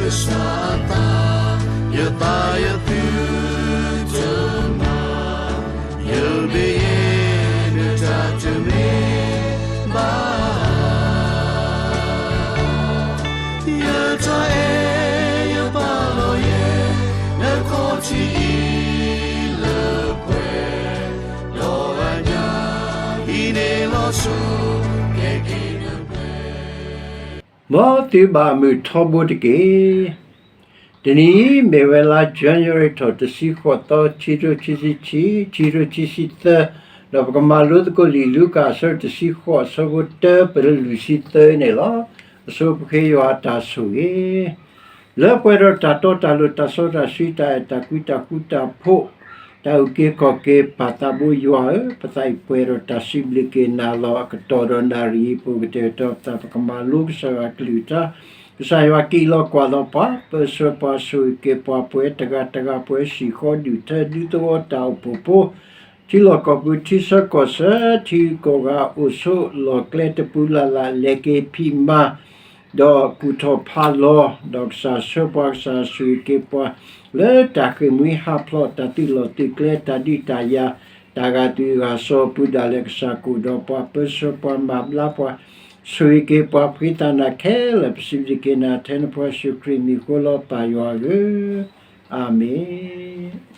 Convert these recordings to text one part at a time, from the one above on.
ကစၢ်အသး, ယသးယသုတမၤ, ယမ့ၢ်ယဲ နတၢ်တမ့ၢ်ဘၣ် ယတၢ်အဲၣ်ယပာ်လီၤယဲ နခီၣ်ထံးအံၤလၢပှဲၤ, ဒီးအညၣ်အံၤန့ၣ်လီၤဆီ ကဲက့ၤနပှဲၤ မ်သုဘၣ်မုာ်ထီဘိတက့ၢ်. တနံၤအံၤ မ့ၢ်ဝဲလါ January ထီၣ်တဆံဃိးသီ ခံကထိခံဆံခံ, ခံကထိခံဆံသၢ, ဒီးပကမၤလိသကိးလံာ်လူၤကၣ်အဆၢတဆံဃိး အဆၢဖိတၢ ပတၢ်လွံၢ်ဆံသၢန့ၣ်လီၤ. အဆိပဃ့ယွၤအတၢ်ဆိၣ်ဂ့ၤ လၢပှဲၤဒီးတၢ်တီတၢ်လိၤ တၢ်စီတၢ်ဆှံ တၢ်အဲၣ်တၢ်ကွံ တၢ်ဃူတၢ်ဖိး, တၢ်အုၣ်က့ၤခီၣ်က့ၤ ပၢ်သးဘိယွၤဧၢ, ပသးအံၤပှဲၤဒီးတၢ်စံးဘျုးက့ၤနၤလီၤ. အကတီၢ်ဒီးနၣ်ရံၣ်အံၤ ပအိၣ်ကတဲာ်ကတီၤပသး ပကမၤလိကစၢ်ယွၤအကလုၢ်ကထါ, ကစၢ်ယွၤက့ၤလီၤကွၢ်လီၤပှၤ, ပၢဆှၢပှၤ ဆိၣ်ဂ့ၤက့ၤပှၤ ပှဲၤတဂၤတဂၤ ပှဲၤဟံၣ်ဃီဒူၣ်ထၢ ဒူသဝီတၢ်အိၣ်ဖှိၣ်ဖိ ထံလီၢ်ကီၢ်ပူၤ ထံဆၢကီၢ်ဆၢ ထံဂုၤကီၢ်ဂၤ အိၣ်ဆိးလီၢ်ကျဲတပူၤလၢ်လၢ် လဲၤက့ၤဖံးမၤ ဒီးကူၣ်ထီၣ်ဖးလီၤ, ဒီးကစၢ်ဆှၢပှၤ ကစၢ်ဆိၣ်ဂ့ၤက့ၤပှၤ လၢတၢ်ဃ့ၢ်မှံဟးဖျိး တၢ်သုးလီၢ်သုးကျဲ တၢ်ဒုးတၢ်ယၤ တၢ်ဂာ်သွံၣ်ဂာ်စီၤပူၤဒၣ်လဲာ် ကစၢ်ကအိၣ်ဒီးပှၤ ပၢဆှၢပှၤ မၤဘျါပှၤ ဆိၣ်ဂ့ၤက့ၤပှၤ ဖှံသးနၤခဲလၢာ် ပစံးဘျုးက့ၤနၤ ထဲနဖိယ့ၣ်ၡူးခရံာ်မံၤအဃိလီၤ ပၢ်ယွၤဧၢ, အၤမ့ၣ်.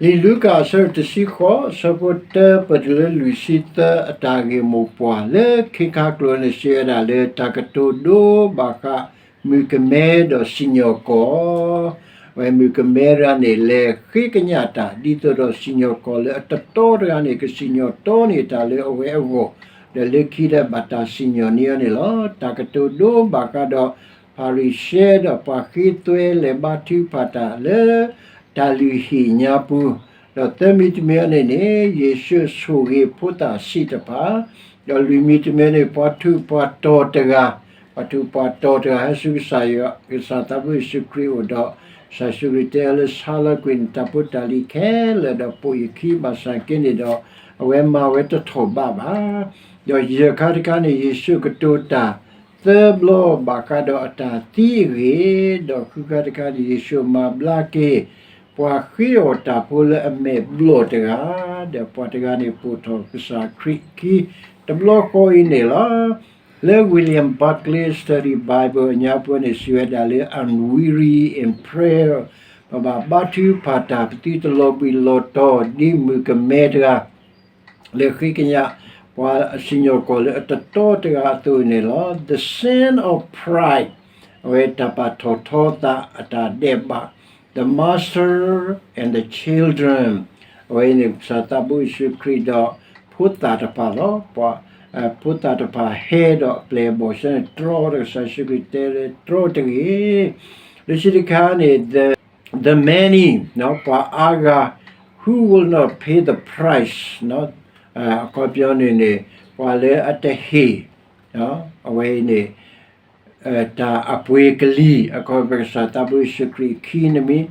လံာ်လူၤကၣ်အဆၢတဆံဃိး အဆၢဖိတၢ ပတုၤလၢလွံၢ်ဆံသၢ အတၢ်ဂ့ၢ်မိၢ်ပှၢ်လၢခံခါကျိၤန့ၣ် စံးဝဲဒၣ်လၢ တၢ်ကတိၤဒိဘၣ်ဃး မုၣ်ကမဲဒီးစံၣ်ညီၣ်ကွီၢ်, အဝဲမုၣ်ကမဲတဂၤန့ၣ် လဲၤဃ့ကညးတၢ် ဒ်သိးဒီးစံၣ်ညီၣ်ကွီၢ်လၢအတတီတဂၤန့ၣ် ကစံၣ်ညီၣ်တီန့ၢ်တၢ်လၢအဝဲအဂီၢ်, ဒီးလၢခံဒီးဘၣ်တၢ်စံၣ်ညီၣ်န့ၢ်အီၤန့ၣ်လီၤ. တၢ်ကတိၤဒိဘၣ်ဃးဒီး ဖၤရံၤၡဲဒီးပှၤဃ့သွဲလဲၤဘါထုကဖၣ်တၢ်လၢ တၢ်လုၢ်ဟံၣ်ညါပူၤ, ဒီးသၢမံၤတမံၤအံၤန့ၣ်န့ၣ် ယ့ၣ်ၡူးဆိၣ်ဂ့ၤဖိသၣ်ဆံးတဖၣ်, ဒီးလွံၢ်မံၤတမံၤန့ၣ် ပှၤထူးပှၤတီၤတဂၤ, ပှၤထူးပှၤတီၤတဂၤ ဟဲဆူကစၢ်ယွၤ ကစၢ်သးဘိယ့ၣ်ၡူးခရံာ်အအိၣ်ဒီး ကစၢ်ယ့ၣ်ၡူးခရံာ်တဲအီၤလၢ ဆါလီၤကွံာ်နတၢ်ဖိတၢ်လံၤခဲလၢာ်ဒီးပိာ်ယခံ ဘၣ်ဆၣ်က့န့ၣ်ဒီး အဝဲမၤဝဲတထီၣ်ဘးဘၣ်. ဒီးယဲၢ်ခါတခါန့ၣ် ယ့ၣ်ၡူးကတိၤတၢ်သၢဘျီဘၣ်ဃးဒီးအတၢ်သံအဂ့ၢ်, ဒီးဃုခါတခါန့ၣ် ယ့ၣ်ၡူးမၤဘျါက့ၤ ပှၤဃ့အီၣ်တၢ်ဖိလၢအမဲာ်ဘျီၣ်တဂၤ, ဒီးပှၤတဂၤန့ၣ် ပိာ်ထီၣ်ကစၢ်ခရံာ်အခံ တဘျီဃီအံၤန့ၣ်လီၤ. လၢ William Barclay Study Bible အညါပူၤန့ၣ် စံးဝဲဒၣ်လၢ unweary in prayer, ပဘၣ်ဘါထုကဖၣ်တၢ် ပသုတလီၤဘှံးလီၤတီၤ ဒ်မုၣ်ကမဲတဂၤ လၢဃ့ကညး ပှၤစံၣ်ညီၣ်ကွီၢ်လၢအတတီတဂၤအသိးန့ၣ်လီၤ. The sin of pride, အဝဲတၢ်ပာ်ထီၣ်ထီသးအတၢ်ဒဲးဘး, the master and the children, အဝဲန့ၣ် ကစၢ်သးဘိယ့ၣ်ၡူးခရံာ်ဒီး ဖိသၣ်တဖၣ်လီၤ. ပှၤ ဖိသၣ်တဖၣ်ဟဲဒီးအပျဲၢ်အဘီၣ်ဆၢန့ၣ် တြီဒီး ကစၢ်ယ့ၣ်ၡူးခရံာ်တဲလၢတြီတဂ့ၤ. လၢခံတခါန့ၣ် the, the many, ပှၤအါဂၤ who will not pay the price, အခီပညီန့ၣ်န့ၣ် ပှၤလၢအတဟ့ၣ် အဝဲအံၤန့ၣ် တၢ်အပှ့ၤကလံၤ အခီပညီ ကစၢ်သးဘိယ့ၣ်ၡူးခရံာ်အခံ နမ့ၢ်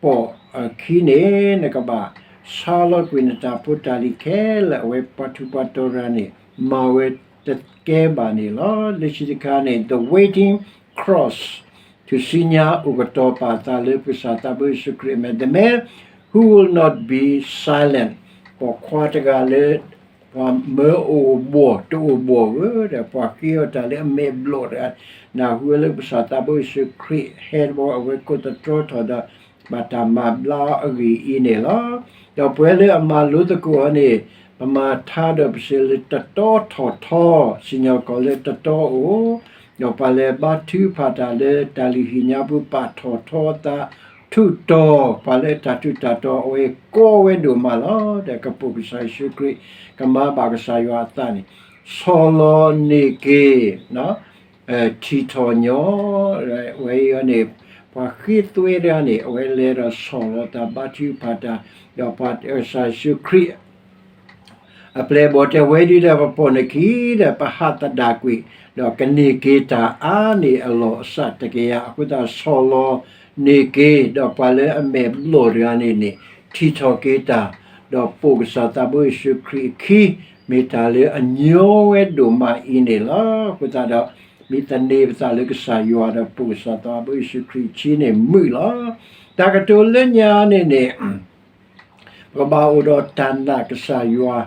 ပိာ်အခံန့ၣ် နကဘၣ်ဆါလီၤကွံာ်နတၢ်ဖိတၢ်လံၤခဲလၢာ် အဝဲပှၤထူးပှၤတီၤတဂၤန့ၣ် မၤဝဲတကဲဘၣ်န့ၣ်လီၤ. လၢခံတခါန့ၣ် the waiting cross, ထူၣ်စုညါအိၣ်ကတီၤပာ်သးလၢပကစၢ်သးဘိယ့ၣ်ၡူးခရံာ်အမဲာ်, the man who will not be silent, ပိာ်ခွါတဂၤလၢ ပှၤမၢအိၣ်ဘှီၣ်တအိၣ်ဘှီၣ်ဧၢ, ဒီးပှၤဃ့အီၣ်တၢ်လၢအမဲာ်ဘျီၣ်တဂၤ, နၢ်ဟူဝဲလၢကစၢ်သးဘိယ့ၣ်ၡူးခရံာ်ဟဲတဘျီ အဝဲကိးသတြီထီၣ်ဒီး ဘၣ်တၢ်မၤဘျါအဂ့ၢ်အံၤန့ၣ်လီၤ. ဒီးပဝဲလၢအမၤလိသကိးအီၤန့ၣ် ပမၤထါဒီးပစံးလၢတတီထီၣ်ထီ, စံၣ်ညီၣ်ကွီၢ်လၢတတီအိၣ်, ဒီးပှၤလၢဘါထုကဖၣ်တၢ်လၢတၢ်လုၢ်ဟံၣ်ညါပူၤ ပာ်ထီၣ်ထီသး ထူးတီၤ, ပှၤလၢတၢ်ထူးတၢ်တီၤ အဝဲကီဝဲဒိၣ်မးလီၤ. ဒီးကပိာ်ကစၢ်ယ့ၣ်ၡူးခရံာ် ကမၤဘၣ်ကစၢ်ယွၤအသးန့ၣ် ဆီၣ်လီၤန့ၢ်က့ၤ ထံၣ်ထီၣ်ညီ, ဝဲအံၤန့ၣ် ပှၤဃ့သွဲတဂၤန့ၣ် အဝဲလဲၤဒီးဆီၣ်လီၤတၢ်ဘါထုကဖၣ်တၢ်, ဒီးပှၤကစၢ်ယ့ၣ်ၡူးခရံာ် အပျဲၢ်အဘီၣ်တဲဝဲဒ်လဲၣ် ပပိာ်နခံဒီး ပဟးသဒၣ်ကွံာ်, ဒီးကန့ၢ်က့ၤတၢ်အါန့ၢ်အလီၢ်အစးတကယၤ, အဃိသတး ဆီၣ်လီၤန့ၢ်က့ၤ, ဒီးပှၤလၢအမဲာ်ဘျီၣ်တဂၤန့ၣ်န့ၣ် ထံၣ်ထီၣ်က့ၤတၢ်, ဒီးပိာ်ကစၢ်သးဘိယ့ၣ်ၡူးခရံာ်အခံ, မ့ၢ်တၢ်လၢအညီဝဲဒိၣ်မးအံၤန့ၣ်လီၤ. အဃိသတးဒီး မ့ၢ်သန့ၤပသးလၢကစၢ်ယွၤဒီးပိာ်ကစၢ်သးဘိယ့ၣ်ၡူးခရံာ်အခံန့ၣ်မုာ်လီၤ. တၢ်ကတိၤလၢညါန့ၣ်န့ၣ် ပကဘၣ်အိၣ်ဒီးတၢ်နာ်ကစၢ်ယွၤ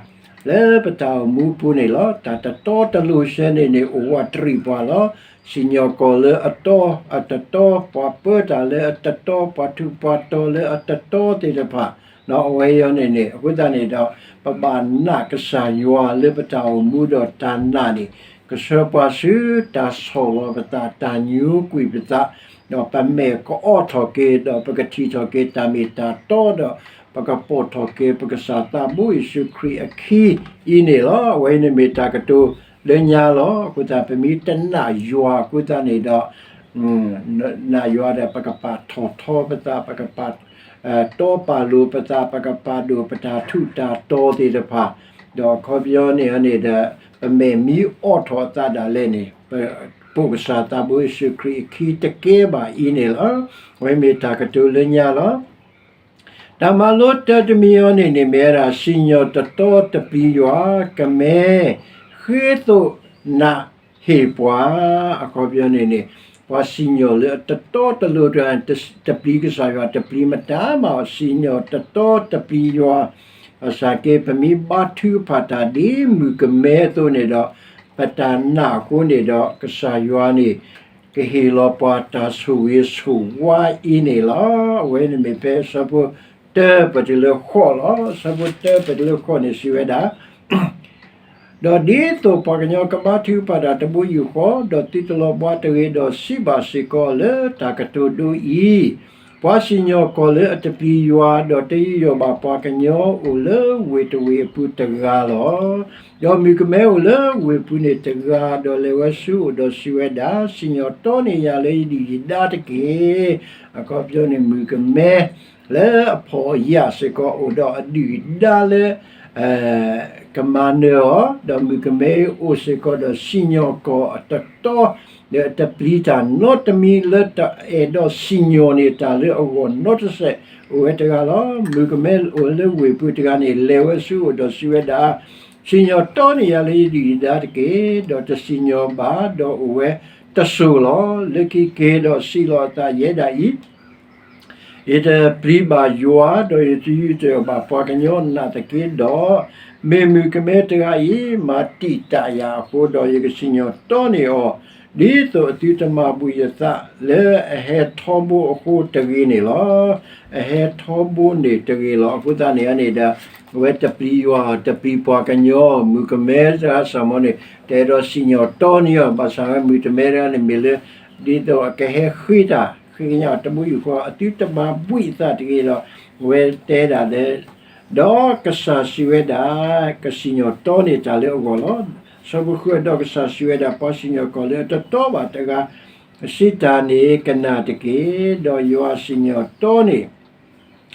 လၢပတၢ်အိၣ်မူပူၤန့ၣ်လီၤ. တၢ်တတီတလိၤဆဲန့ၣ်န့ၣ် အိၣ်ဝးတရံးပှၤလီၤ. စံၣ်ညီၣ်ကွီၢ်လၢအတီအတတီ, ပှၤပၢတၢ်လၢအတတီ, ပှၤထူးပှၤတီၤလၢအတတီသ့ၣ်တဖၣ်, ဒီးအဝဲအံၤန့ၣ်န့ၣ် အဃိသတးန့ၣ်ဒီး ပဘၣ်နာ်ကစၢ်ယွၤလၢပတၢ်အိၣ်မူဒီးတၢ်နာ်န့ၣ် ကဆှၢပှၤဆူတၢ်ဆီၣ်လီၤပသး တၢ်ညိကွံာ်ပသး, ဒီးပမဲာ်ကအီၣ်ထီၣ်က့ၤ ဒီးပကထံၣ်ထီၣ်က့ၤတၢ်မ့ၢ်တၢ်တီဒီး ပကပိာ်ထီၣ်က့ၤပကစၢ်သးဘိယ့ၣ်ၡူးခရံာ်အခံအံၤန့ၣ်လီၤ. အဝဲအံၤန့ၣ်မ့ၢ်တၢ်ကတိၤလၢညါလီၤ. အဃိသတး ပမ့ၢ်တနာ်ယွၤအဃိသတးန့ၣ်ဒီး နာ်ယွၤဒီး ပကပာ်ထီၣ်ထီပသး, ပကပာ်တီပာ်လိၤပသး, ပကပာ်ဒိၣ်ပတၢ်ထူးတၢ်တီၤသ့ၣ်တဖၣ်, ဒီးအခီပညီန့ၣ်န့ၣ်ဒီး ပမဲာ်မ့ၢ်အီၣ်ထီၣ်အသးဒၣ်လဲာ်န့ၣ် ပပိာ်ကစၢ်သးဘိယ့ၣ်ၡူးခရံာ်အခံတကဲဘၣ်အံၤန့ၣ်လီၤ. အဝဲမ့ၢ်တၢ်ကတိၤလၢညါလီၤ. တၢ်မၤလိတၢတမံၤအံၤန့ၣ်န့ၣ် မ့ၢ်ဝဲဒၣ် စံၣ်ညီၣ်တတီတပျံၤယွၤ, ကမဲဃ့သိးနးဟ့ၣ်ပှၤ, အခီပညီန့ၣ်န့ၣ် ပှၤစံၣ်ညီၣ်လၢအတတီတလိၤတဂၤ တပျံၤကစၢ်ယွၤ တပျံၤမတၤမး စံၣ်ညီၣ်တတီတပျံၤယွၤ, ဘၣ်ဆၣ်က့ ပမ့ၢ်ဘါထုကဖၣ်တၢ်ဒ်မုၣ်ကမဲအသိးန့ၣ်ဒီး ပတၢ်နာ်အဃိန့ၣ်ဒီး ကစၢ်ယွၤန့ၣ် ကဟ့ၣ်လီၤပှၤတၢ်ဆိၣ်ဂ့ၤဆိၣ်ဝါအံၤန့ၣ်လီၤ. အဝဲန့ၣ်မ့ၢ်ဖဲဆၢဖိတၢပတုၤလၢဃိးလီၤ. ဆၢဖိတၢပတုၤလၢဃိးန့ၣ်စံးဝဲဒၣ် ဒီးဒ်သိးပှၤကညီကဘါထုကဖၣ်တၢ်တဘိယူၢ်ဃီ, ဒီးသုတလီၤဘှါတဂ့ၤ, ဒီးစံးဘၣ်စ့ၢ်ကီးလၢတၢ်ကတိၤဒိအံၤ, ပှၤစံၣ်ညီၣ်ကွီၢ်လၢအတပျံၤယွၤ, ဒီးတယူးယီၣ်ဘၣ်ပှၤကညီအိၣ်လၢဝ့ၢ်တဝ့ၢ်အပူၤတဂၤလီၤ. ဒီးမုၣ်ကမဲအိၣ်လၢဝ့ၢ်ပူၤန့ၣ်တဂၤ, ဒီးလဲၤဝဲဆူအအိၣ်ဒီးစံးဝဲဒၣ်, စံၣ်ညီၣ်တီန့ၢ်ယၤလၢယဒုၣ်ယဒါတက့ၢ်. အခီပညီန့ၣ် မုၣ်ကမဲ လၢအဖှီၣ်အယာ်စ့ၢ်ကီး အိၣ်ဒီးအဒုၣ်အဒါလၢ ကမၤနၢၤအီၤ, ဒီးမုၣ်ကမဲအိၣ်စ့ၢ်ကီးဒီးစံၣ်ညီၣ်ကွီၢ်အတတီ, ဒီးအတပျံၤတၢ်နီတမံၤလၢတအဲၣ်ဒိးစံၣ်ညီၣ်န့ၢ်တၢ်လၢအဂီၢ်နီတစဲး အိၣ်ဝဲတဂၤလီၤ. မုၣ်ကမဲအိၣ်လၢဝ့ၢ်ပူၤတဂၤန့ၣ် လဲၤဝဲဆူအအိၣ်ဒီးစံးဝဲဒၣ်, စံၣ်ညီၣ်တီန့ၢ်ယၤလၢယဒုၣ်ယဒါတက့ၢ်, ဒီးတစံၣ်ညီၣ်ဘၣ်, ဒီးအိၣ်ဝဲတစိၤလီၤ. လၢခံက့ၤဒီးစံးလီၤအသး ယဲဒၣ်အံၤ ယတပျံၤဘၣ်ယွၤ, ဒီးယတယူးတယီၣ်ဘၣ်ပှၤကညီနာ်သက့ဒီး, မ့ၢ်မုၣ်ကမဲတဂၤအံၤ မၤတံာ်တာ်ယၤအဃိ, ဒီးယကစံၣ်ညီၣ်တီန့ၢ်အီၤ, ဒ်သိးအသုတမၤဘူၣ်ယသးလၢအဟဲထီဘိအဃိတဂ့ၤန့ၣ်လီၤ. အဟဲထီဘိန့ၣ်တဂ့ၤလီၤ. အဃိသတးန့ၣ်န့ၣ်ဒီး အဝဲတပျံၤယွၤ တပျံၤပှၤကညီ, မုၣ်ကမဲတဂၤစ့ၢ်ကီးန့ၣ် တအဲၣ်ဒိးစံၣ်ညီၣ်တီန့ၢ်အီၤ, ဘၣ်ဆၣ်ဝဲမုၣ်ကမဲတဂၤန့ၣ်မ့ၢ်လၢ ဒ်သိးအကဟဲဃ့တၢ် ဃ့ကညးတဘိယူၢ်ဃီ အသုတမၤဘူၣ်အသးတဂ့ၤဒီး အဝဲတဲဒၣ်လၢ ဒီးကစၢ်စံးဝဲဒၣ်, ကစံၣ်ညီၣ်တီန့ၢ်တၢ်လၢအဂီၢ်လီၤ. ဆၢဖိဃု ဒီးကစၢ်စံးဝဲဒၣ်, ပှၤစံၣ်ညီၣ်ကွီၢ်လၢအတတီဘၣ်တဂၤ စံးတၢ်န့ၣ်ကနၣ်တက့ၢ်. ဒီးယွၤစံၣ်ညီၣ်တီန့ၢ်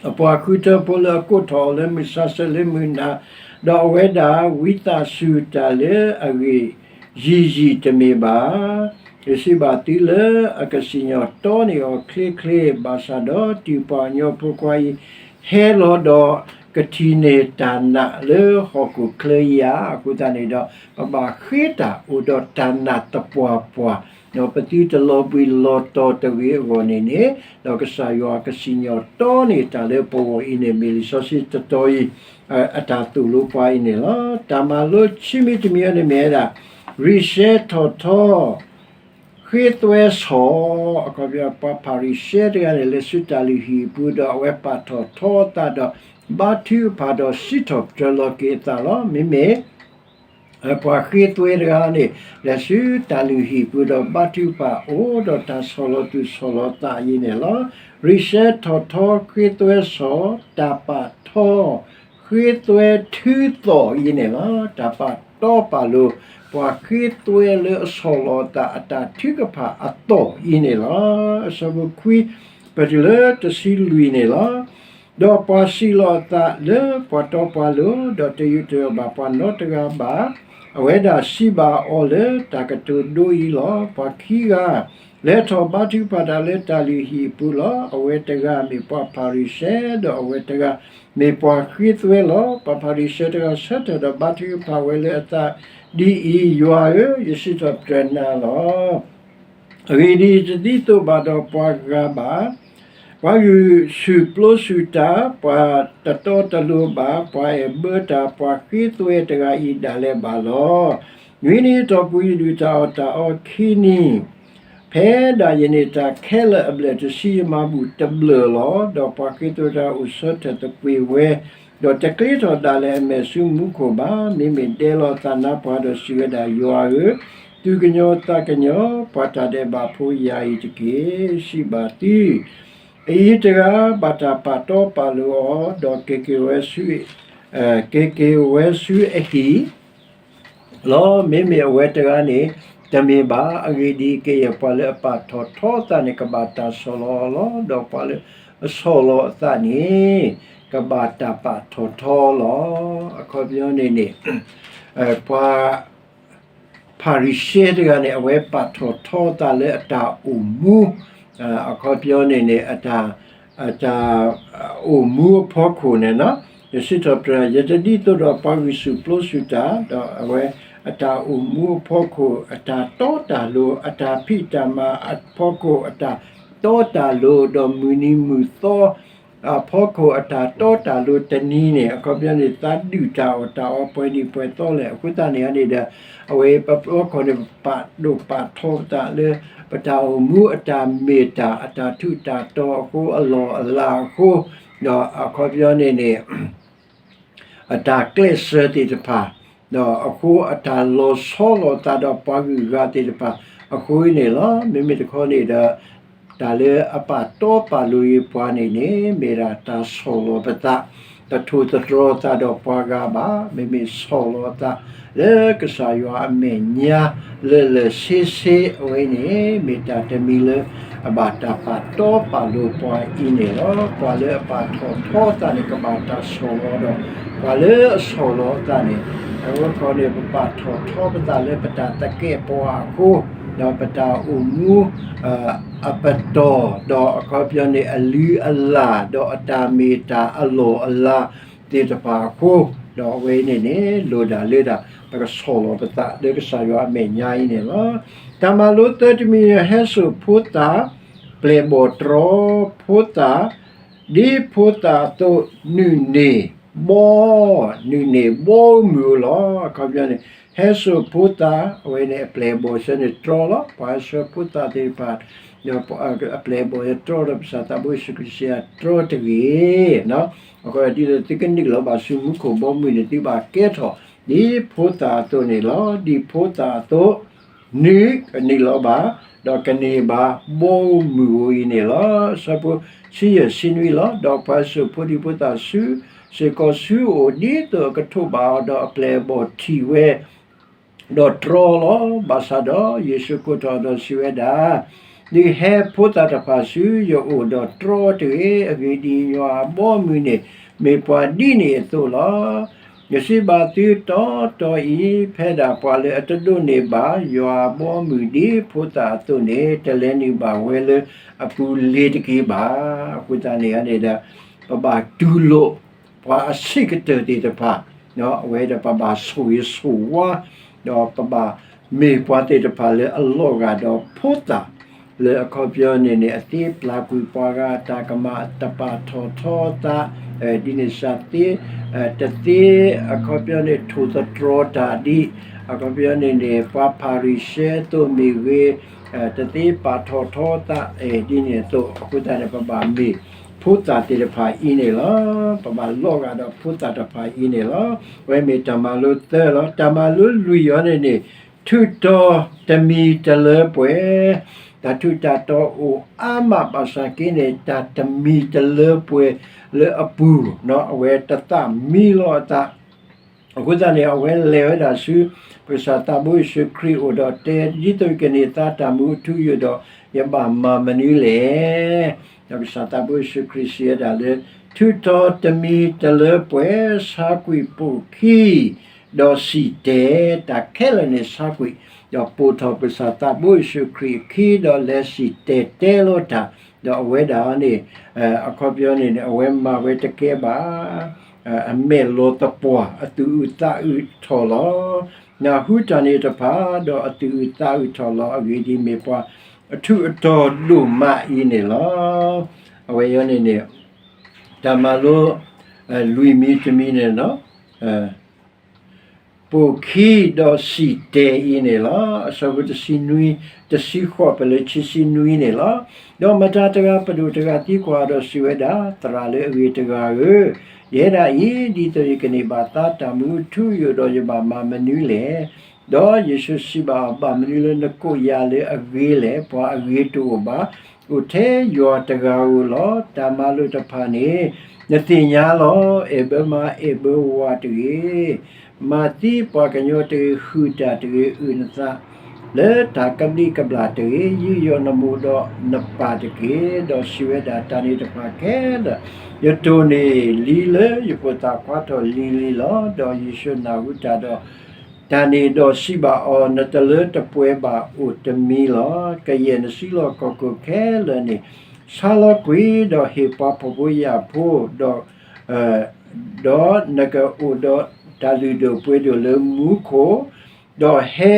အပှၤဃုထၢဖိလၢအကိးထီၣ်အီၤလၢမုၢ်ဆါဆၢလၢမုၢ်နၤ, ဒီးအဝဲဒၣ်ဝံသးစူၤတၢ်လၢအဂ့ၢ်ယံာ်ယံာ်တမ့ၢ်ဘၣ်. ယစံးဘၣ်သုလၢအကစံၣ်ညီၣ်တီန့ၢ်အီၤချ့ချ့, ဘၣ်ဆၣ်ဒီးတုၤပှၤကညီဖိခွါအံၤ ဟဲလီၤဒီးကထံၣ်န့ၢ်တၢ်နာ်လၢဟီၣ်ခိၣ်ချၢအံၤဧါ. အဃိသတးန့ၣ်ဒီး ပဘၣ်ဃ့တၢ်အိၣ်ဒီးတၢ်နာ်သပှၢ်ပှၢ်, ဒီးပသုတလီၤဘှံးလီၤတီၤတဂ့ၤအဂီၢ်န့ၣ်န့ၣ်, ဒီးကစၢ်ယွၤကစံၣ်ညီၣ်တီန့ၢ်တၢ်လၢပဂီၢ်အံၤန့ၣ် မ့ၢ်လံာ်စီဆှံတတီၤအံၤ အတၢ်သိၣ်လိပှၤအံၤန့ၣ်လီၤ. တၢ်မၤလိခံမံၤတမံၤအံၤန့ၣ်မ့ၢ်ဝဲဒၣ် ရံၣ်ရှဲထီၣ်ထီ ဃ့သွဲဆီၣ်, အခီပညီ ပှၤဖၤရံၤၡဲတဂၤန့ၣ် လဲၤဆူတၢ်လုၢ်ဟံၣ်အပူၤဒီး အဝဲပာ်ထီၣ်ထီအသးဒီး ဘါထုကဖၣ်ဒီးစံးထီၣ်ပတြၢၤလီၤက့ၤအသးလီၤ. မ့မ့ၢ် ပှၤဃ့သွဲတဂၤန့ၣ် လဲၤဆူတၢ်လုၢ်ဟံၣ်ပူၤဒီး ဘါထုကဖၣ်အိၣ်ဒီးတၢ်ဆီၣ်လီၤသူၣ်ဆီၣ်လီၤသးအံၤန့ၣ်လီၤ. ရံၣ်ရှဲထီၣ်ထီ ဃ့သွဲဆီၣ်, တၢ်ပာ်ထီ ဃ့သွဲထုသီၣ်အံၤန့ၣ်လီၤ. တၢ်ပာ်တီပာ်လိၤ ပှၤဃ့သွဲလၢအဆီၣ်လီၤအသးအတၢ်ထုကဖၣ်အသီၣ်အံၤန့ၣ်လီၤ. အဆၢဖိခွံ ပတုၤလၢတဆံလွံၢ်န့ၣ်လီၤ. ဒီးပှၤစံးလီၤအသးလၢပှၤတီပှၤလိၤ, ဒီးတယူးတယီၣ်ဘၣ်ပှၤနီတဂၤဘၣ်. အဝဲဒၣ်စံးဘၣ်အီၤလၢတၢ်ကတိၤဒိအံၤလီၤ. ပှၤခံဂၤ လဲၤထီၣ်ဘါထုကဖၣ်တၢ်လၢတၢ်လုၢ်ဟံၣ်အပူၤလီၤ. အဝဲတဂၤမ့ၢ်ပှၤဖၤရံၤၡဲ, ဒီးအဝဲတဂၤမ့ၢ်ပှၤဃ့သွဲလီၤ. ပှၤဖၤရံၤၡဲတဂၤဆၢထၢၣ်ဒီးဘါထုကဖၣ်ဝဲလၢအသး ဒ်အံၤ, ယွၤဧၢ, ယစံးထီၣ်ပတြၢၤနၤလီၤ. အဂ့ၢ်ဒ်အံၤ, တဒ်သိးဘၣ်ဒီးပှၤဂၤဘၣ်. ပှၤဂုာ်ဆူၣ်ပျိဆူၣ်တၢ်, ပှၤတတီတလိၤဘၣ်, ပှၤအဲၣ်ဘၢတၢ်, ပှၤဃ့သွဲတဂၤအံၤဒၣ်လဲာ်ဘၣ်လီၤ. နွံနံၤအတီၢ်ပူၤ ယဒုၣ်တၢ်အီၣ်တၢ်အီခံနံၤ, ဖဲဒၣ်ယန့ၢ်တၢ်ခဲလၢာ်အဘျဲၣ်တဆံ, ယမၤဘူၣ်တဘျၢၣ်လီၤ. ဒီးပှၤဃ့သွဲတဂၤအိၣ်ဆၢထၢၣ်သကွ့ၤဝဲ, ဒီးတကျ့ထီၣ်ဒၣ်လဲာ်အမဲာ်ဆူမူခိၣ်ဘၣ်. မ့မ့ၢ်ဒဲလီၤအသးနါပှၢ်ဒီးစံးဝဲဒၣ်, ယွၤဧၢ, သူၣ်ကညီၤသးကညီၤ ပှၤတၢ်ဒဲးဘးဖိယၤအံၤတက့ၢ်. စံးဘၣ်သု, အအံၤတဂၤ ဘၣ်တၢ်ပာ်တီပာ်လိၤအီၤ, ဒီးက့ၤက့ၤဝဲဆူ က့ၤက့ၤဝဲဆူအဟံၣ် လီၤ. မ့မ့ၢ်အဝဲတဂၤန့ၣ် တမ့ၢ်ဘၣ်. အဂ့ၢ်ဒ်အံၤ, ကယဲၢ်ပှၤလၢအပာ်ထီၣ်ထီအသးန့ၣ် ကဘၣ်တၢ်ဆီၣ်လီၤအီၤလီၤ. ဒီးပှၤလၢအဆီၣ်လီၤအသးန့ၣ် ကဘၣ်တၢ်ပာ်ထီၣ်ထီလီၤ. အခီပညီန့ၣ်န့ၣ် ပှၤ ဖၤရံၤၡဲတဂၤန့ၣ် အဝဲပာ်ထီၣ်ထီအသးလၢအတၢ်အိၣ်မူ, အခီပညီန့ၣ်န့ၣ် အတၢ် အတၢ်အိၣ်မူအဖီခိၣ်န့ၣ်လီၤ. ယစံးထီၣ်ပတြၢၤ, ယတဒ်သိးဒီးပှၤဂုာ်ဆူၣ်ပျိဆူၣ်တၢ်, ဒီးအဝဲအတၢ်အိၣ်မူအဖီခိၣ် အတၢ်တီတၢ်လိၤ, အတၢ်ဖံးတၢ်မၤအဖီခိၣ် အတၢ်တီတၢ်လိၤ, ဒီးမုၢ်နံၤမုၢ်သီအဖီခိၣ် အတၢ်တီတၢ်လိၤတနံၤန့ၣ် အခီပညီန့ၣ် သးဒုၣ်တၢ်အီၣ်တၢ်အီပှဲၤနံၣ်ပှဲၤသီလဲၣ်. အဃိသတးန့ၣ်န့ၣ်ဒီး အဝဲပဖီခိၣ်န့ၣ် ပပာ်ဒိၣ်ပာ်ထီပသးလၢ ပတၢ်အိၣ်မူအတၢ်မ့ၢ်တၢ် အတၢ်ထူးတၢ်တီၤအဃိ အလီၢ်အလၤအဃိ, ဒီးအခီပညီန့ၣ်န့ၣ် အတၢ်ကျဲးစၢးသ့ၣ်တဖၣ်, ဒီးအဃိအတၢ်လီၤဆီလိာ်သးဒီးပှၤဂုၤဂၤသ့ၣ်တဖၣ်အဃိန့ၣ်လီၤ. မ့မ့ၢ်တခီန့ၣ်ဒီး တၢ်လၢအပာ်တီပာ်လိၤအံၤပှၤန့ၣ်န့ၣ် မ့ၢ်ဒၣ်တၢ်ဆီၣ်လီၤပသး, တထိၣ်သတြီၤသးဒီးပှၤဂၤဘၣ်. မ့မ့ၢ်ဆီၣ်လီၤအသးလၢကစၢ်ယွၤအမဲာ်ညါ လၢာ်လၢာ်ဆ့ဆ့အဝဲန့ၣ် မ့ၢ်တၢ်တမံၤလၢအဘၣ်တၢ်ပာ်တီပာ်လိၤပှၤအံၤန့ၣ်လီၤ. ပှၤလၢအပာ်ထီၣ်ထီအသးန့ၣ် ကဘၣ်တၢ်ဆီၣ်လီၤဒီး ပှၤလၢအဆီၣ်လီၤအသးန့ၣ် အဝဲခီန့ၣ် ပပာ်ထီၣ်ထီပသးလၢပတၢ်သကဲးပဝးအဃိ, ဒီးပတၢ်အိၣ်မူ အပတီၢ်, ဒီးအခီပညီန့ၣ် အလုၢ်အလၢ်, ဒီးအတၢ်မ့ၢ်တၢ်အလီၢ်အလၤသ့ၣ်တဖၣ်အဃိ, ဒီးအဝဲန့ၣ်န့ၣ် လိၣ်ဒၣ်လၢဒၣ် ပကဆီၣ်လီၤပသးလၢကစၢ်ယွၤအမဲာ်ညါအံၤန့ၣ်လီၤ. တၢ်မၤလိသၢတမံၤန့ၣ် ဟဲစိာ်ဖိသၣ် ပျဲၢ်ဘီၣ်တြီဖိသၣ်, ဒ်ဖိသၣ်အသိး နုာ်န့ၢ်ဘီ, နုာ်န့ၢ်ဘီမုၢ်ဧိၤလီၤ. အခီပညီန့ၣ် ဟဲစိာ်ဖိသၣ် အဝဲန့ၣ်အပျဲၢ်အဘီၣ်ဆၢန့ၣ်တြီလီၤ. ပှၤဟဲစိာ်ဖိသၣ်သ့ၣ်တဖၣ် အပျဲၢ်အဘီၣ်တြီဒီး ပကစၢ်သးဘိယ့ၣ်ၡူးခရံာ်စံးတြီတဂ့ၤ. အဃိဒ်သိးသုကနုာ်လီၤဘၣ်ဆူမူခိၣ်ဘီမုၢ်န့ၣ် သုဘၣ်ကဲထီၣ် ဒ်ဖိသၣ်အသိးန့ၣ်လီၤ. ဒ်ဖိသၣ်အသိး နုာ်ကနုာ်လီၤဘၣ်, ဒီးကန့ၢ်ဘၣ်ဘီမုၢ်ဧိၤအံၤန့ၣ်လီၤ. အဆၢဖိဆံယဲၢ်ဆံနွံလီၤ. ဒီးပှၤဟဲစိာ်ဖိဒံဖိသၣ်ဆူ စ့ၢ်ကီးဆူအအိၣ် ဒ်သိးအကထိးဘၣ်အီၤ, ဒီးအပျဲၢ်အဘီၣ်ထံၣ်ဝဲ ဒီးတြီလီၤ. ဘၣ်ဆၣ်ဒီးယ့ၣ်ၡူးကိးထီၣ်ဒီးစံးဝဲဒၣ်, ဒုးဟဲဖိသၣ်တဖၣ်ဆူယအိၣ်ဒီးတြီတဂ့ၤ. အဂ့ၢ်ဒ်အံၤ, ယွၤအဘီအမုၢ်န့ၣ် မ့ၢ်ပှၤဒ်န့ၣ်အသိးလီၤ. ယစံးဘၣ်သုတီတီအံၤ, ဖဲဒၣ်ပှၤလၢအတဒိးန့ၢ်ဘၣ် ယွၤအဘီအမုၢ်ဒ်ဖိသၣ်အသိးန့ၣ် တလဲၤနုာ်ဘၣ်ဝဲလၢအပူၤလ့ၤတက့ၢ်ဘၣ်. အဃိသတးန့ၣ်န့ၣ်ဒီး ပဘၣ်တူၢ်လိာ် ပှၤအဆံးကတၢၢ်သ့ၣ်တဖၣ်, အဝဲဒီးပဘၣ်ဆိၣ်ဂ့ၤဆိၣ်ဝါ, ဒီးပဘၣ်မ့ၢ်ပှၤသ့ၣ်တဖၣ်လၢအလီၤဂာ်ဒီးဖိသၣ်, လၢအခီပညီန့ၣ်န့ၣ် အသ့ပျၢ်ကွံာ်ပှၤဂၤအတၢ်ကမၣ် တပာ်ထီၣ်ထီသး, ဒ်န့ၣ်စ့ၢ်သ့, တသ့အခီပညီန့ၣ် ထိၣ်သတြီၤတၢ်ဒ်, အခီပညီန့ၣ်န့ၣ် ပှၤဖၤရံၤၡဲအသိးမ့ၢ်ဂ့ၤ, တသ့ပာ်ထီၣ်ထီသး ဒ်န့ၣ်အသိး, အဃိသတးန့ၣ် ပဘၣ်မ့ၢ်ဖိသၣ်သ့ၣ်တဖၣ်အံၤန့ၣ်လီၤ. ပဘၣ်လီၤဂာ်ဒီးဖိသၣ်တဖၣ်အံၤန့ၣ်လီၤ. အဝဲမ့ၢ်တၢ်မၤလိသၢလီၤ. တၢ်မၤလိလွံၢ်အံၤန့ၣ်န့ၣ် ထုးထီၣ်တမံၤတလၢပှဲၤ, တၢ်ထူးတၢ်တီၤအိၣ်အါမးဘၣ်ဆၣ်က့န့ၣ် တၢ်တမံၤတလၢပှဲၤလၢအပူၤ, အဝဲတသးမံလီၤအသး အဃိသတးန့ၣ် အဝဲလဲၤဝဲဒၣ်ဆူ ပကစၢ်သးဘိယ့ၣ်ၡူးခရံာ်အအိၣ်ဒီးတဲ, ဒ်သိးယကန့ၢ်သါတၢ်မူအထူအယိာ်ဒီး ယဘၣ်မၤမနုၤလဲၣ်. ဒီးကစၢ်သးဘိယ့ၣ်ၡူးခရံာ်စံးဝဲဒၣ်လၢ ထုးထီၣ်တမံၤတလၢပှဲၤ, ဆါကွံာ်ပိာ်ခံ, ဒီးစံၣ်တဲၤ, တၢ်ခဲလၢာ်န့ၣ်ဆါကွံာ်, ဒီးပိာ်ထီၣ်ပကစၢ်သးဘိယ့ၣ်ၡူးခရံာ်အခံ, ဒီးလဲၤစံၣ်တဲၤတဲလီၤတၢ်, ဒီးအဝဲဒၣ်န့ၣ် အခီပညီန့ၣ်န့ၣ် အဝဲမၤဝဲတကဲဘၣ် အမဲာ်လီၤသပှၢ် အသူၣ်အုးသးအုးထီၣ်လီၤ. နၢ်ဟူတၢ်န့ၣ်တဖၣ်, ဒီးအသူၣ်အုးသးအုးထီၣ်လီၤ. အဂ့ၢ်ဒ်အံၤ, မ့ၢ်ပှၤအထူးအတီၤဒိၣ်မးအံၤန့ၣ်လီၤ. အဝဲအံၤန့ၣ်န့ၣ် တၢ်မၤလိ လွံၢ်မံၤတမံၤန့ၣ်လီၤ. ပိာ်ခံဒီးစံၣ်တဲၤအံၤန့ၣ်လီၤ. အဆၢဖိတဆံနွံ, တဆံဃိးပလၢခံဆံနွံန့ၣ်လီၤ. ဒီးမတၤတဂၤပဒိၣ်တဂၤသံကွၢ်ဒီးစံးဝဲဒၣ်, သရၣ်လၢအဂ့ၤတဂၤဧၢ, ယဲဒၣ်အံၤ ဒ်သိးယကန့ၢ်ဘၣ်သါတၢ်မူအထူအယိာ် ဒီးယဘၣ်မၤမနုၤလဲၣ်. ဒီးယ့ၣ်ၡူးစံးဘၣ်အီၤ, ဘၣ်မနုၤလၢနကိးယၤလၢအဂ့ၤလဲၣ်. ပှၤအဂ့ၤတအိၣ်ဘၣ်, အိၣ်ထဲယွၤတဂၤဧိၤလီၤ. တၢ်မၤလိာ်တဖၣ်န့ၣ် နသ့ၣ်ညါလီၤ. အဲၣ်ဘၢမါ အဲၣ်ဘၢဝၤတဂ့ၤ, မၤသံပှၤကညီတဂ့ၤ, ဟုၣ်တၢ်တဂ့ၤ, အုၣ်နသးလၢတၢ်ကဘျံးကဘျၣ်တဂ့ၤ, ယူးယီၣ်နမိၢ်ဒီးနပၢ်တက့ၢ်. ဒီးစံးဝဲဒၣ်, တၢ်န့ၣ်တဖၣ်ခဲလၢာ် ယတိၢ်န့ၢ်လံလၢယဖိသၣ်ခွါထီၣ်လံၤလံၤလီၤ. ဒီးယ့ၣ်ၡူးနၢ်ဟူတၢ်ဒီး တၢ်န့ၣ်ဒီးစံးဘၣ်အီၤ, နတလၢတပှဲၤဘၣ်အိၣ်တမံၤလီၤ. ကယဲၢ်နစုလီၢ်ခီၣ်ခိၣ်ခဲလၢာ်န့ၣ် ဆါလီၤကွံာ်, ဒီးဟ့ၣ်ပှၤဖှီၣ်ဖိယာ်ဖိ, ဒီး ဒီးနကအိၣ်ဒီးတၢ်လုၢ်ဒိၣ်ပှ့ၤဒိၣ်လၢမူခိၣ်, ဒီးဟဲ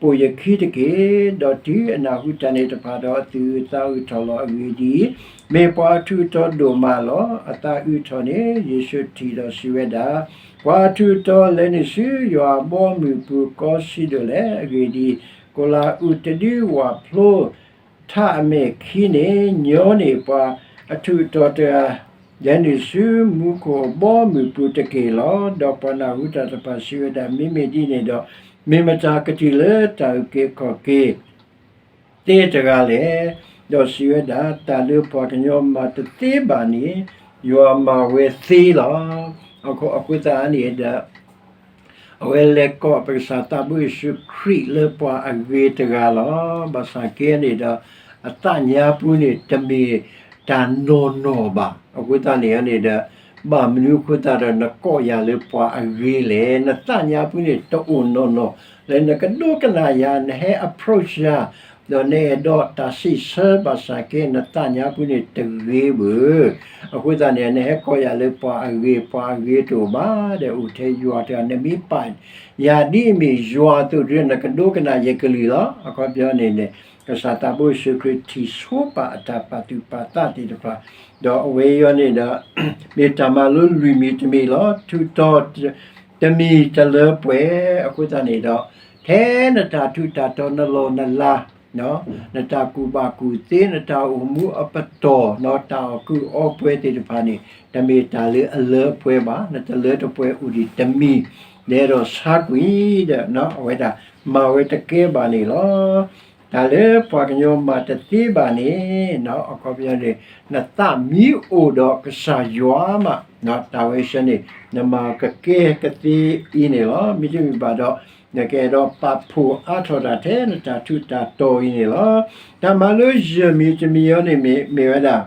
ပိာ်ယခံတက့ၢ်. ဒီးတုၤအနၢ်ဟူတၢ်န့ၣ်တဖၣ်ဒီး အသူၣ်အုးသးအုးထီၣ်လီၤ. အဂ့ၢ်ဒ်အံၤ, မ့ၢ်ပှၤအထူးအတီၤဒိၣ်မးလီၤ. အသးအုးထီၣ်န့ၣ် ယ့ၣ်ၡူးထံၣ်ဒီးစံးဝဲဒၣ်, ပှၤအထူးအတီၤလဲၤနုာ်ဆူယွၤအဘီအမုၢ်ပူၤကီဆံးဒိၣ်လဲၣ်. အဂ့ၢ်ဒ်အံၤ, ကီၤလၤအူးတဒုဝၣ်ဖျိ ထးအမဲာ်ခံန့ၣ် ညီန့ၢ်ပှၤအထူးအတီၤတဂၤ လဲၤနုာ်ဆူမူခိၣ်အဘီအမုၢ်ပူၤတက့ၢ်လီၤ. ဒီးပှၤနၢ်ဟူတၢ်တဖၣ်စံးဝဲဒၣ်, မ့မ့ၢ်ဒ်န့ၣ်ဒီး မ့ၢ်မတၤကတုၤလၢတၢ်အုၣ်က့ၤခီၣ်က့ၤသ့တဂၤလဲၣ်. ဒီးစံးဝဲဒၣ်, တၢ်လၢပှၤကညီမၤတသ့ဘၣ်န့ၣ် ယွၤမၤဝဲသ့လီၤ. အဃိသတးန့ၣ်ဒီး အဝဲလဲၤကိးပကစၢ်သးဘိယ့ၣ်ၡူးခရံာ်လၢပှၤအဂ့ၤတဂၤလီၤ. ဘၣ်ဆၣ်က့န့ၣ်ဒီး အသးညါပူၤန့ၣ် တမ့ၢ်တၢ်နီၢ်နီၢ်ဘၣ်. အဃိသတးန့ၣ်န့ၣ်ဒီး ဘၣ်မနုၤအဃိသတးဒီး နကိးယၤလၢပှၤအဂ့ၤလဲၣ်. နသးညါပူၤန့ၣ် တအိၣ်နီၢ်နီၢ် လၢနကဒိကနၣ်ယၤ နဟဲ approach ယၤ ဒီးနအဲၣ်ဒိးတၢ်စံးဆၢ ဘၣ်ဆၣ်က့ နသးညါပူၤန့ၣ်တဂ့ၤဘၣ်. အဃိသတးန့ၣ် နဟဲကိးယၤလၢပှၤအဂ့ၤ, ပှၤအဂ့ၤတအိၣ်ဘၣ်ဒီး အိၣ်ထဲယွၤတဂၤ, နမ့ၢ်ပာ်ယၤဒ်အမ့ၢ်ယွၤအသိးဒီး နကဒိကနၣ်ယကလုၢ်လီၤ. အခီပညီန့ၣ်န့ၣ် ကစၢ်သးဘိယ့ၣ်ၡူးခရံာ်ထံၣ်ဆိပာ်အတၢ်ပာ်သူၣ်ပာ်သးသ့ၣ်တဖၣ်, ဒီးအဝဲအံၤန့ၣ်ဒီး မ့ၢ်တၢ်မၤလိလွံၢ်မံၤတမံၤလီၤ. ထူးတီၤ တမံၤတလၢပှဲၤ. အဃိသတးန့ၣ်ဒီး ထဲနတၢ်ထူးတၢ်တီၤ နလီၢ်နလၤ နတၢ်ကူၣ်ဘၣ်ကူၣ်သ့, နတၢ်အိၣ်မူအပတီၢ်, တၢ်အီၣ်ကုၢ်အီပှဲၤသ့ၣ်တဖၣ်န့ၣ် တမ့ၢ်တၢ်လၢအလၢပှဲၤဘၣ်. နတလၢတပှဲၤအိၣ်ဒံးတမံၤ, နအဲၣ်ဒိးဆါကွံာ်ဒီး အဝဲဒၣ်မၤဝဲတကဲဘၣ်န့ၣ်လီၤ. တၢ်လၢပှၤကညီမၤတသ့ဘၣ်န့ၣ် အခီပညီန့ၣ် နသးမံအိၣ်ဒီးကစၢ်ယွၤမး, တၢ်ဝဲဆၢန့ၣ် နမၤကကဲကသ့အံၤန့ၣ်လီၤ. မ့တမ့ၢ်ဘၣ်ဒီး နကအဲၣ်ဒိးပာ်ဖှိၣ်အါထီၣ်တၢ်ထဲနတၢ်ထူးတၢ်တီၤအံၤန့ၣ်လီၤ. တၢ်မၤလိယဲၢ်မံၤတမံၤအံၤန့ၣ်မ့ၢ်ဝဲဒၣ်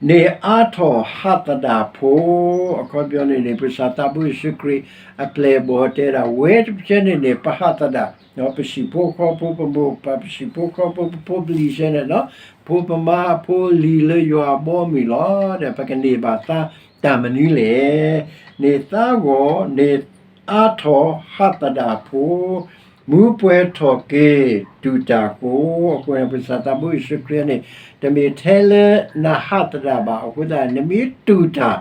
န့ၢ်အါထီၣ်ဟးသဒၣ်ဖိ, အခီပညီန့ၣ်န့ၣ် ပကစၢ်သးဘိယ့ၣ်ၡူးခရံာ် အပျဲၢ်အဘီၣ်တဲဒၣ် ဝဲတဖၣ်န့ၣ်န့ၣ် ပဟးသဒၣ်, ပဟံၣ်ဖိဃီဖိ ပမိၢ်ပၢ် ပဟံၣ်ဖိဃီဖိ ပဖိပလံၤဆၢန့ၣ်ဒီး ဖိပမါအဖိလံၤလၢယွၤအဘီအမုၢ်လီၤ. ဒီးပကန့ၢ်ဘၣ်သါတၢ်မနုၤလဲၣ်. န့ၢ်သါဂီၤ န့ၢ်အါထီၣ်ဟးသဒၣ်ဖိ မူပှဲၤထီၣ်က့ၤတူၢ်တၢ်ဃိ, အဃိန့ၣ် ပကစၢ်သးဘိယ့ၣ်ၡူးခရံာ်န့ၣ် တမ့ၢ်ထဲလၢနဟးသဒၣ်ဘၣ်. အဃိသတး နမ့ၢ်တူၢ်တၢ်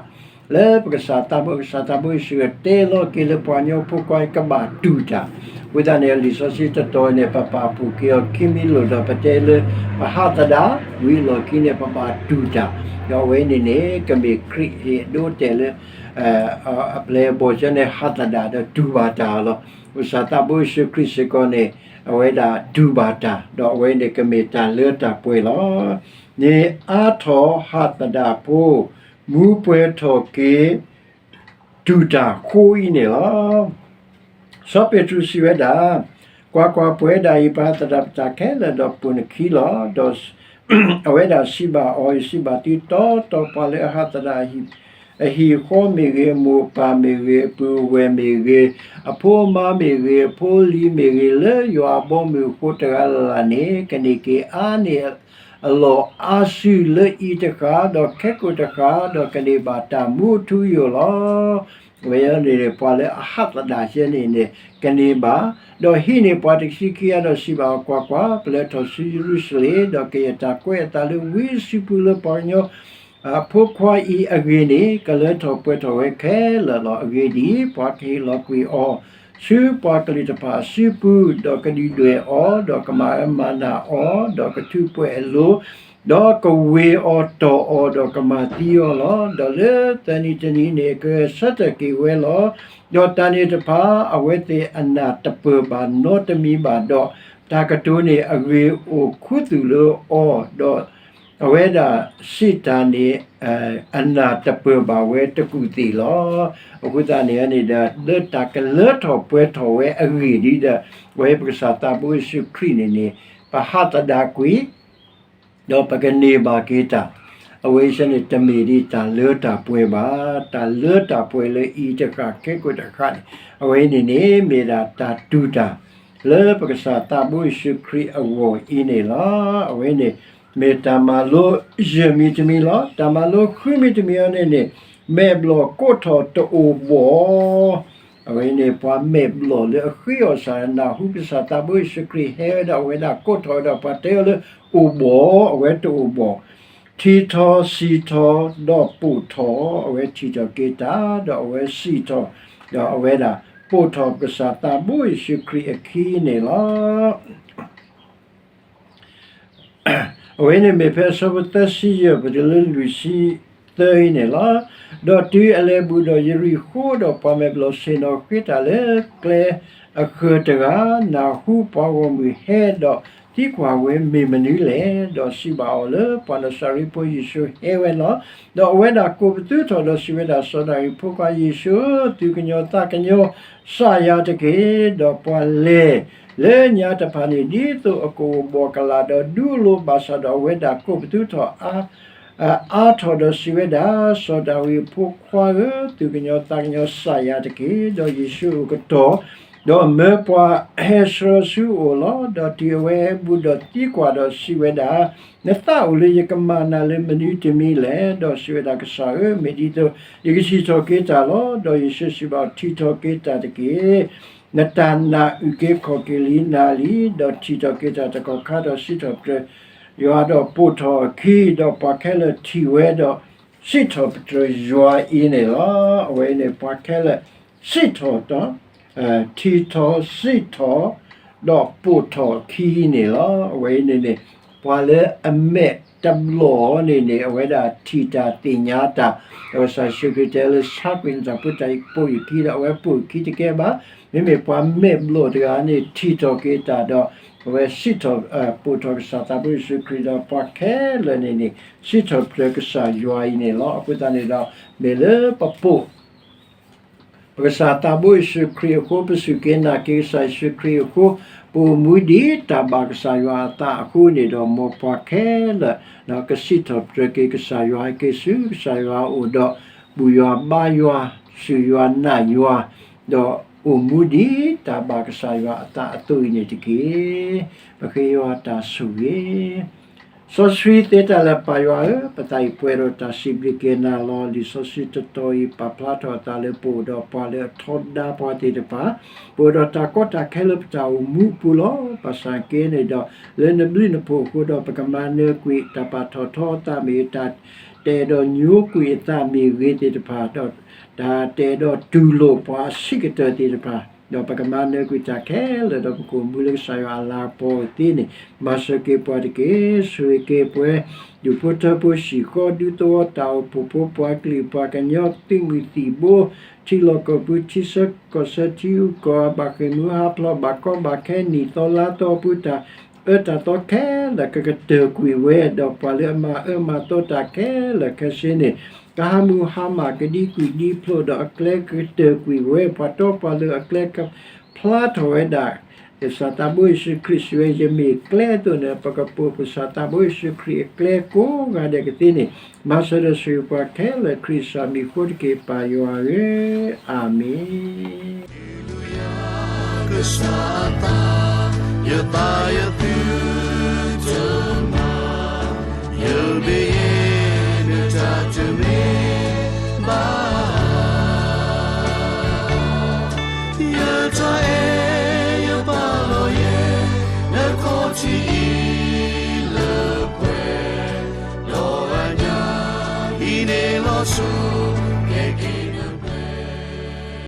လၢပကစၢ်သးဘိ ကစၢ်သးဘိယ့ၣ်ၡူးတဲလီၤက့ၤလၢပှၤကညီဖိခွါ ကဘၣ်တူၢ်တၢ်. အဃိသတးန့ၣ် လံာ်စီဆှံတတီၤန့ၣ် ပပာ်ဖှိၣ်က့ၤအီၤခံမံၤလိာ်ဒီး ပတဲလၢ ပဟးသဒၣ် ဝံၤအလီၢ်ခံန့ၣ် ပဘၣ်တူၢ်တၢ်. ဒီးအဝဲန့ၣ်န့ၣ် ကမ့ၢ်ခရံာ်ဟ့ၣ်အဒိအတဲာ်လၢ အပျဲၢ်အဘီၣ်ဆၢန့ၣ် ဟးသဒၣ်ဒီးတူၢ်ဘၣ်တၢ်လီၤ. ပကစၢ်သးဘိယ့ၣ်ၡူးခရံာ်စ့ၢ်ကီးန့ၣ် အဝဲဒၣ်တူၢ်ဘၣ်တၢ်, ဒီးအဝဲန့ၣ်ကမ့ၢ်တၢ်လၢတၢ်ပှဲၤလီၤ. န့ၢ်အါထီၣ်ဟးသဒၣ်ဖိ မူပှဲၤထီၣ်က့ၤ တူၢ်တၢ်ဃိအံၤန့ၣ်လီၤ. စီၤပ့းတရူးစံးဝဲဒၣ်, ကွၢ်ကွၢ်, ပဝဲဒၣ်အံၤ ပဟးသဒၣ်ပတၢ်ခဲလၢာ်ဒီးပိာ်နခံလီၤ. ဒီးအဝဲဒၣ်စံးဘၣ်အီၤ, ယစံးဘၣ်သုတီတီ, ပှၤလၢအဟးသဒၣ်အဟံၣ်ဃီမ့ၢ်ဂ့ၤ, အမိၢ်အပၢ်မ့ၢ်ဂ့ၤ, အပုၢ်အဝဲၢ်မ့ၢ်ဂ့ၤ, အဖိအမါမ့ၢ်ဂ့ၤ, အဖိအလံၤမ့ၢ်ဂ့ၤ, လၢယွၤအဘီအမုၢ်အဃိတဂၤလၢ်လၢ်န့ၣ် ကန့ၢ်က့ၤအါန့ၢ် အလီၢ်အါစုလၢအံၤတဃၣ်, ဒီးခဲကိာ်တဃၣ်, ဒီးကန့ၢ်ဘၣ်တၢ်မူအထူအယိာ်လီၤ. ဝဲန့ၣ် ပှၤလၢအဟးသဒၣ်ယဲန့ၣ်န့ၣ် ကန့ၢ်ဘၣ်. ဒီးဟံးန့ၢ်ပှၤတဆံခံဂၤဒီးစံးဘၣ်အီၤ, ကွၢ်ကွၢ်, ပလဲၤထီၣ်ဆူယရူၤၡလ့ၣ်, ဒီးကယဲၢ်တၢ်ကွဲးအသးလၢဝံစုပူၤလၢပှၤကညီ အဖိခွါအံၤအဂ့ၢ်န့ၣ် ကလၢထီၣ်ပှဲၤထီၣ်ဝဲခဲလၢာ်လီၤ. အဂ့ၢ်ဒ်အံၤ, ပှၤကဟ့ၣ်လီၤကွံာ်အီၤဆူပှၤကလုာ်တဖၣ်အစုပူၤ, ဒီးကဒုၣ်ဒွဲၣ်အီၤ, ဒီးကမၤအၢမၤနးအီၤ, ဒီးကထူးပှဲၤအလိၤ, ဒီးကဝ့ၤအီၤတီၢ်အီၤ, ဒီးကမၤသံအီၤလီၤ. ဒီးလၢသၢနံၤတနံၤန့ၣ် ကဂဲၤဆၢထၢၣ်က့ၤဝဲလီၤ. ဒီးတၢ်န့ၣ်တဖၣ် အဝဲသ့ၣ်အနၢ်တပၢၢ်ဘၣ်နီတမံၤဘၣ်, ဒီးတၢ်ကတိၤန့ၣ် အဂ့ၢ်အိၣ်ခူသူၣ်လၢအီၤ, ဒီး အဝဲဒၣ်စံးတၢ်န့ၣ် အနၢ်တပၢၢ်ဘၣ်ဝဲတကူၣ်သ့ၣ်လီၤ. အဃိသတးန့ၣ်န့ၣ်ဒီး လၢတၢ်ကလၢထီၣ်ပှဲၤထီၣ်ဝဲအဂ့ၢ်ဒ်ဒီး အဝဲပကစၢ်သးဘိယ့ၣ်ၡူးခရံာ်န့ၣ်န့ၣ် ပဟးသဒၣ်ကွံာ် ဒီးပကန့ၢ်ဘၣ်က့ၤတၢ်, အဝဲအံၤန့ၣ် တမ့ၢ်ဒ်တၢ်လၢတၢ်ပှဲၤဘၣ်. တၢ်လၢတၢ်ပှဲၤလၢအံၤတဃၣ်ခဲကိာ်တဃၣ်န့ၣ် အဝဲအံၤန့ၣ်န့ၣ် မ့ၢ်ဒၣ်တၢ်တူၢ်တၢ် လၢပကစၢ်သးဘိယ့ၣ်ၡူးခရံာ်အဂီၢ်အံၤန့ၣ်လီၤ. အဝဲန့ၣ် မ့ၢ်တၢ်မၤလိယဲၢ်မံၤတမံၤလီၤ. တၢ်မၤလိဃုမံၤတမံၤအံၤန့ၣ်န့ၣ် မဲာ်ဘျီၣ်ကိးထီၣ်တအိၣ်ဘှီၣ် အဝဲန့ၣ် ပှၤမဲာ်ဘျီၣ်လၢအဃ့အီၣ်စၢ် နၢ်ဟူပကစၢ်သးဘိယ့ၣ်ၡူးခရံာ်ဟဲဝဲဒၣ် အဝဲဒၣ်ကိးထီၣ်ဝဲဒီး ပှၤတဲအီၤလၢအိၣ်ဘှီၣ် အဝဲတအိၣ်ဘှီၣ်, ထံၣ်ထီၣ်စံၣ်ထီၣ်ဒီးပိာ်ထီၣ် အဝဲထံၣ်ထီၣ်က့ၤတၢ် ဒီးအဝဲစံၣ်ထီၣ် ဒီးအဝဲဒၣ်ပိာ်ထီၣ်ပကစၢ်သးဘိယ့ၣ်ၡူးခရံာ်အခံန့ၣ်လီၤ. အဝဲန့ၣ်မ့ၢ်ဖဲအဆၢဖိသၢဆံယဲၢ် ပတုၤလၢလွံၢ်ဆံသၢအံၤန့ၣ်လီၤ. ဒီးတုၤအလဲၤဘူးဒီးယရံၣ်ဃိဒီး ပှၤမဲာ်ဘျီၣ်ဆ့ၣ်နီၤဃ့တၢ်လၢကျဲအဃၢၤတဂၤ, နၢ်ဟူပှၤဂီၢ်မုၢ်ဟဲဒီးသံကွၢ်ဝဲ မ့ၢ်မနုၤလဲၣ်. ဒီးစံးဘၣ်အီၤလၢ ပှၤနၤစၤရ့းဖိယ့ၣ်ၡူးဟဲဝဲလီၤ. ဒီးအဝဲဒၣ်ကိးပသူထီၣ်ဒီးစံးဝဲဒၣ်, စီၤဒၤဝံးဖိခွါယ့ၣ်ၡူးဧၢ, သူၣ်ကညီၤသးကညီၤ စၢ်ယွၤတက့ၢ်. ဒီးပှၤလဲၤလၢညါတဖၣ်န့ၣ် ဒ်သိးအကအိၣ်ဘှီၣ်ကလာ်ဒီးဒူလိာ်ဘၣ်ဆၣ်ဒီး အဝဲဒၣ်ကိးပသူထီၣ်အါထီၣ်ဒီးစံးဝဲဒၣ်, စီၤဒၤဝံးအဖိခွါဧၢ, သူၣ်ကညီၤသးကညီၤ စၢ်ယွၤတက့ၢ်. ဒီးယ့ၣ်ၡူးအိၣ်ကတီၢ်, ဒီးမၢပှၤဟဲဆှၢဆူအအိၣ်လီၤ. ဒီးတုၤအဝဲဟဲဘူးဒီးသံကွၢ်ဒီးစံးဝဲဒၣ်, နသးအိၣ်လၢယကမၤနၤလၢမနုၤတမံၤလဲၣ်. ဒီးစံးဝဲဒၣ်, ကစၢ်ဧၢ, မ့ၢ်ဒ်သိးယကစံၣ်ထီၣ်က့ၤတၢ်လီၤ. ဒီးယ့ၣ်ၡူးစံးဘၣ်အီၤ, ထံၣ်ထီၣ်က့ၤတၢ်တက့ၢ်. နတၢ်နာ်အုၣ်က့ၤခီၣ်က့ၤလံနၤလံ. ဒီးထံၣ်ထီၣ်က့ၤတၢ်တကီၢ်ခါဒီးစံးထီၣ်ပတြၢၤယွၤဒီးပိာ်ထီၣ်အခံ, ဒီးပှၤခဲလၢာ်ထံၣ်ဝဲဒီးစံးထီၣ်ပတြၢၤယွၤအံၤန့ၣ်လီၤ. အဝဲန့ၣ်ပှၤခဲလၢာ်စံးထီၣ် ထံၣ်ထီၣ်စံးထီၣ် ဒီးပိာ်ထီၣ်အခံန့ၣ်လီၤ. အဝဲအံၤန့ၣ်န့ၣ် ပှၤလၢအမဲာ်တဘျီၣ်န့ၣ်န့ၣ် အဝဲဒၣ်ထံၣ်တၢ်သ့ၣ်ညါတၢ်, ဒီးကစၢ်ယ့ၣ်ၡူးခရံာ်တဲလၢ ဆါကွံာ်နတၢ်ဖိတၢ်ပိာ်ယခံဒီး အဝဲပိာ်ယခံတကဲဘၣ်. မ့မ့ၢ်ပှၤမဲာ်ဘျီၣ်တဂၤန့ၣ် ထံၣ်ထီၣ်က့ၤတၢ်ဒီး အဝဲစံးထီၣ် ပိာ်ထီၣ်ကစၢ်သးဘိယ့ၣ်ၡူးခရံာ်ဒီး ပှၤခဲလၢာ်န့ၣ်န့ၣ် စံးထီၣ်ပတြၢၤကစၢ်ယွၤအံၤန့ၣ်လီၤ. အဃိသတးန့ၣ်ဒီး မ့ၢ်လၢပပိာ် ပကစၢ်သးဘိယ့ၣ်ၡူးခရံာ်အဃိ, ပစူၢ်က့ၤနာ်က့ၤကစၢ်ယ့ၣ်ၡူးခရံာ်အဃိ, ပအိၣ်မူဒ်တၢ်ဘၣ်ကစၢ်ယွၤအသးအဃိန့ၣ်ဒီး မ်ပှၤခဲလၢာ် ကစံးထီၣ်ပတြၢၤက့ၤကစၢ်ယွၤ ဟဲက့ၤဆူကစၢ်ယွၤအအိၣ်ဒီး ဘူၣ်ယွၤဘါယွၤ, စူၢ်ယွၤနာ်ယွၤ, ဒီးအိၣ်မူဒ်တၢ်ဘၣ်ကစၢ်ယွၤအသးအသိးအံၤန့ၣ်တက့ၢ်. ပဃ့ယွၤတၢ်ဆိၣ်ဂ့ၤ စီဆှံသ့တၢ်လၢာ် ပၢ်ယွၤဧၢ, ပသးအံၤပှဲၤဒီးတၢ်စံးဘျုးက့ၤနၤလီၤ. လံာ်စီဆှံတတီၤအံၤ ပာ်ဖျါထီၣ်အသးလၢပအိၣ်ဒီးပှၤလၢအထီဒါပှၤသ့ၣ်တဖၣ်, ပအိၣ်ဒီးတၢ်ကီတၢ်ခဲလၢပတၢ်အိၣ်မူအပူၤလီၤ. ဘၣ်ဆၣ်က့န့ၣ်ဒီး လၢနဘျုးနဖှိၣ်အဃိဒီး ပကမၤနၢၤကွံာ် တၢ်ပာ်ထီၣ်ထီအသးမ့ၢ်ဂ့ၤ, တၢ်တအဲၣ်ဒိးညိကွံာ်အသးမ့ၢ်ဂ့ၤသ့ၣ်တဖၣ်, ဒီးတၢ်တအဲၣ်ဒိးတူၢ်လိာ်ပှၤအဆံးကတၢၢ်သ့ၣ်တဖၣ်, ဒီးပကမၤနၢၤကွံာ်တၢ်ခဲလၢာ်ဒီး ပကအိၣ်မူလၢကစၢ်ယွၤအလၤကပီၤအသ့န့ၣ်, မၤစၢၤက့ၤပှၤတက့ၢ်. ဆိၣ်ဂ့ၤက့ၤပှၤ ဒူၣ်ဖိထၢဖိ ဟံၣ်ဃီဒူသဝီ တၢ်အိၣ်ဖှိၣ်ဖိ ပှၤကလုာ်ပှၤကညီ သုးမုၢ်သံၣ်ဘိ ထံလီၢ်ကီၢ်ပူၤ ထံဆၢကီၢ်ဆၢ ထံဂုၤကီၢ်ဂၤ ဘၣ်ဃ့ၢ်မှံဟးဖျိး ဘၣ်ကီဘၣ်ခဲ နံၣ်သီလါသီအပူၤ တၢ်အၢတၢ်သီခဲလၢာ် ကကတၢၢ်ကွံာ်ဝဲ, ဒီးပှၤလၢအမၤအၢမၤသီတၢ်ခဲလၢာ်ခဲဆ့န့ၣ် ကဟးမုၢ်ဟါမၢ် ကဒံကွံာ်ဒံဖျိး ဒီးအကျဲကကတၢၢ်ကွံာ်ဝဲ, ပှၤတီပှၤလိၤအကျဲကဖျါထီၣ်ဝဲဒၣ်. ကစၢ်သးဘိယ့ၣ်ၡူးခရံာ်စံးဝဲ, ယမ့ၢ်ကျဲအသိးန့ၣ် ပကပိာ်ပကစၢ်သးဘိယ့ၣ်ၡူးခရံာ်အကျဲကိးဂၤဒဲးကသ့န့ၣ်, မၤစၢၤဒီးဆိၣ်ဂ့ၤပှၤခဲလၢာ် ခရံာ်ကစၢ်မံၤအဃိတက့ၢ် ပၢ်ယွၤဧၢ, အၤမ့ၣ်. ကစၢ်အသး ယသးယသုတမၤ, ယုၢ်ဒ်ယဲၢ်နတၢ်တမ့ၢ်ဘၣ်. ဆူက့ၤက့ၤ